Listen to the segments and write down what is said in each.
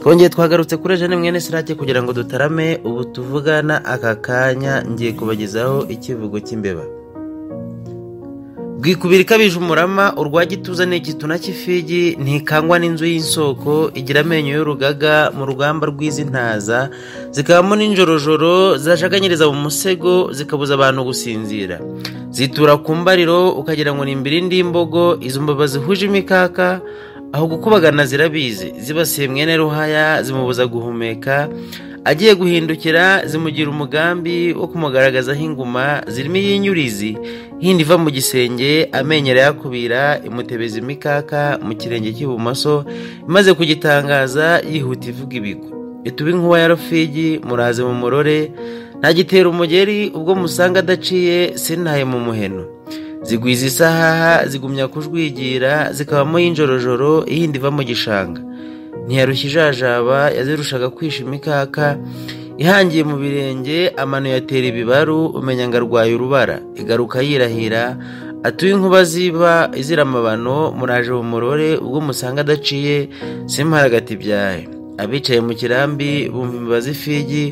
Twongeye twagarutse kuri Eugene mwene Sirake kugira ngo dutarame. Ubu tuvugana aka kanya ngiye kubagezaho ikivugo cy'imbeba. Bwikubira ikabije umurama, urwa gituza ni igituna cy'ifigi, ntikangwa n'inzu y'insoko, igira amenyo y'urugaga mu rugamba rw'izi ntaza, zikabamo n'injorojoro zashaganyiriza mu musego, zikabuza abantu gusinzira. Zitura ku mbariro ukagira ngo ni imbirindi y'imbogo. Izo mbeba zihuje imikaka aho gukubagana zirabizi, zibasiye mwene Ruhaya zimubuza guhumeka, agiye guhindukira zimugira umugambi wo kumugaragazaho inguma, zirimo iy'inyurizi hindi iva mu gisenge, amenyo irayakubira, imutebeza imikaka mu kirenge cy'ibumoso, imaze kugitangaza yihuta ivuga ibigwi. Ituba inkuba ya Rufigi, muraze mu murore, ntagitera umugeri ubwo musanga adaciye sintaye mu muheno. Zigwiza isahaha zigumya kujwigira, zikabamo y'injorojoro ihindi iva mu gishanga. Ntiyarushya ijajaba yazirushaga kwisha imikaka, ihangiye mu birenge amano yatera ibibaru, umenya ngo arwaye urubara. Igaruka yirahira atuye inkuba ziba izira amabano, muraje mu murore ubwo musanga adaciye simparagata ibyaye. Abicaye mu kirambi bumva imbeba z'ifigi,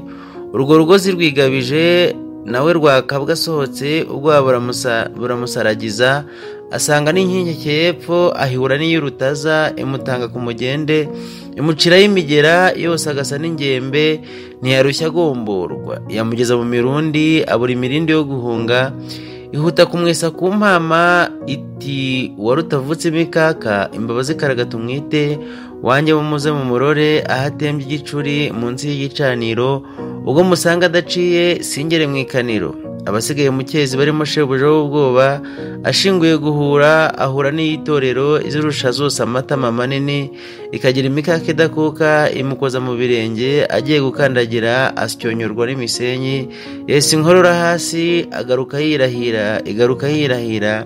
urwo rugo zirwigabije, nawe rwakabwa asohotse ubwoba buramusaragiza, asanga n'inkike y'epfo ahihura n'iy'urutaza, imutanga ku mugende, imuciraho imigera yose agasa n'ingembe, ntiyarushya agomborwa. Yamugeza mu mirundi abura imirindi yo guhunga, ihuta kumwesa ku mpama iti wari utavutse imikaka, imbeba zikaragata umwite wanjye mumuze mu murore aho atembye igicuri munsi y'igicaniro, ubwo musanga adaciye singere mu ikaniro. Abasigaye mu cyezi barimo shebuja w'ubwoba ashinguye guhura, ahura n'iyitorero izirusha zose amatama manini, ikagira imikaka idakuka, imukoza mu birenge agiye gukandagira asyonyorwa n'imisenyi, yesa inkorora hasi agaruka yirahira, igaruka yirahira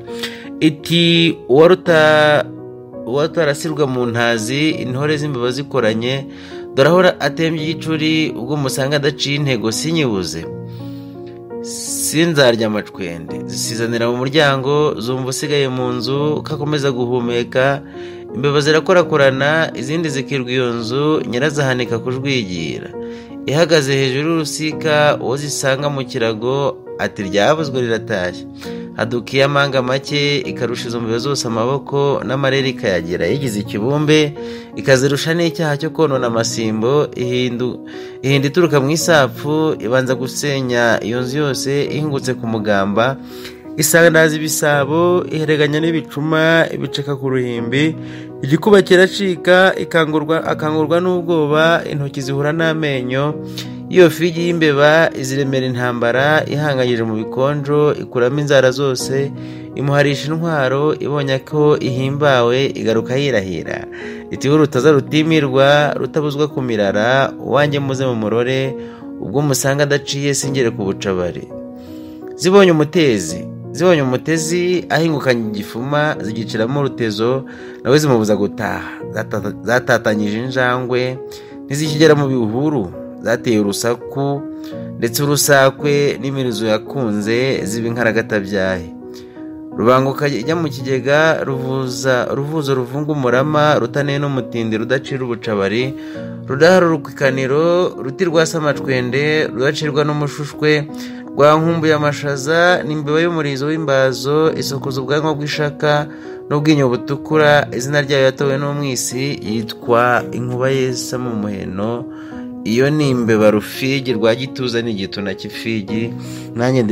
iti uwarutarasirwa mu ntazi, intore z'imbeba zikoranye, dore aho atembye igicuri, ubwo musanga adaciye intego sinyibuze sinzarya amacwende. Zisizanira mu muryango zumva usigaye mu nzu ko akomeza guhumeka, imbeba zirakorakorana izindi zikirwa iyo nzu, nyirazahanika kujwigira ihagaze hejuru y'urusika, uwo zisanga mu kirago ati ryavuzwe riratashye. Haduka iy'amanga make ikarusha izo mbeba zose amaboko n'amarere ikayagira yigize ikibumbe, ikazirusha n'icyaha cyo konona amasimbo, ihinda ituruka mu isapfu, ibanza gusenya iyo nzu yose ihingutse ku mugamba, isandaza ibisabo, ihereganya n'ibicuma, ibiceka ku ruhimbi, igikuba kiracika, akangurwa n'ubwoba, intoki zihura n'amenyo. Iyo figi y'imbeba iziremera intambara, ihanganyije mu bikonjo, ikuramo inzara zose, imuharisha intwaro, ibonye ko ihimbawe igaruka yirahira iti urutaza rutimirwa rutabuzwa kumirara, uwanjye muze mu murore ubwo musanga adaciye singere ku bucabari. Zibonye umutezi ahingukanye igifuma, zigiciramo urutezo, nawe zimubuza gutaha. Zatatanyije injangwe ntizikigera mu bihuru, zateye urusaku ndetse urusakwe n'imirizo yakunze ziba inkaragatabyaye. Rubanguka ijya mu kigega, ruvuzo ruvunga umurama, rutaneye n'umutindi rudacira ubucabari, rudaharuruka ikaniro, ruti rwasa amacwende, rudacirwa n'umushushwe, rwa nkumbuye amashaza, n'imbeba y'umurizo w'imbazo, isokoza ubwanwa bw'ishaka n'ubwinyo butukura, izina ryayo yatowe n'umwisi, yitwa inkuba yesa mu muheno. Iyo ni imbeba Rufigi rwa gituza ni igituna cy'ifigi, nanjye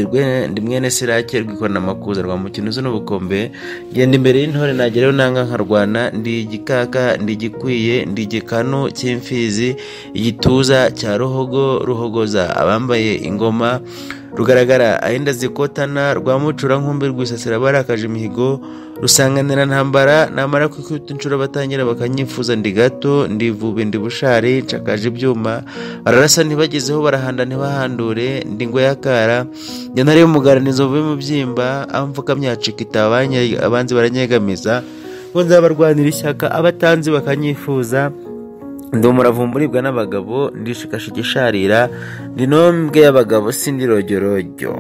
ndi mwene Sirake rwikona amakuza rwa mukinuzi n'ubukombe, genda imbere y'intore nagerayo nanga nkarwana, ndi igikaka, ndi igikwiye, ndi igikanu cy'imfizi, igituza cya Ruhogo ruhogoza abambaye ingoma, rugaragara ahinda zikotana, rwa mucura nkumbi rwisasira barakaje imihigo, rusanganira ntambara, namara kwikubita inshuro batangira bakanyifuza, ndi gato ndi vubi ndi bushari, nshakaje ibyuma bararasa ntibagezeho, barahanda ntibahandure, ndi ngo yakara njye ntari umugara inzovu y'umubyimba, aho mfukamye hacika itaba, abanzi baranyegamiza, ngo nzabarwanira ishyaka abatanzi bakanyifuza, ndi umuravumba uribwa n'abagabo, ndishikashika isharira, ndi nombwe y'abagabo sindi rojyorojyo.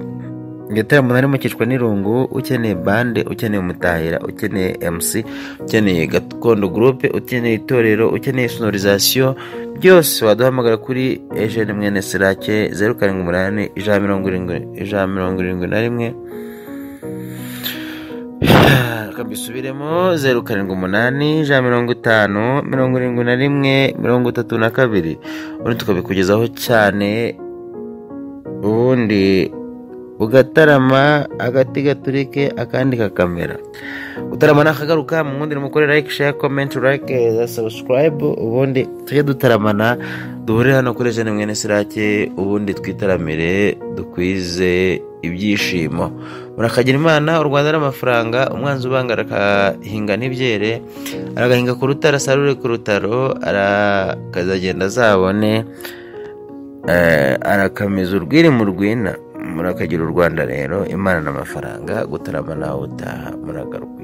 Igitaramo narimo cyicwa n'irungu. Ukeneye bande, ukeneye umutahira, ukeneye MC, ukeneye gakondo groupe, ukeneye itorero, ukeneye sonorisation, byose waduhamagara kuri Eugene Mwene Sirake 078 170 171. Reka mbisubiremo: 078 150 71 32. Ubundi tukabikugezaho cyane, ubundi ugatarama agati gaturike akandi kakamera. Gutarama nakagaruka. Mu mukore like, share, comment, like, subscribe, ubundi tujye dutaramana, duhurire hano kuri Eugene Mwene Sirake, ubundi twitaramire, dukwize ibyishimo. Murakagira Imana. U Rwanda n'amafaranga. Umwanzi ubanga arakahinga ntibyere, aragahinga ku rutare, asarure ku rutaro, arakazagenda azabone, arakameza urwiri mu rwina. Murakagira u Rwanda rero, Imana n'amafaranga. Gutarama nawe utaha, muragaruka.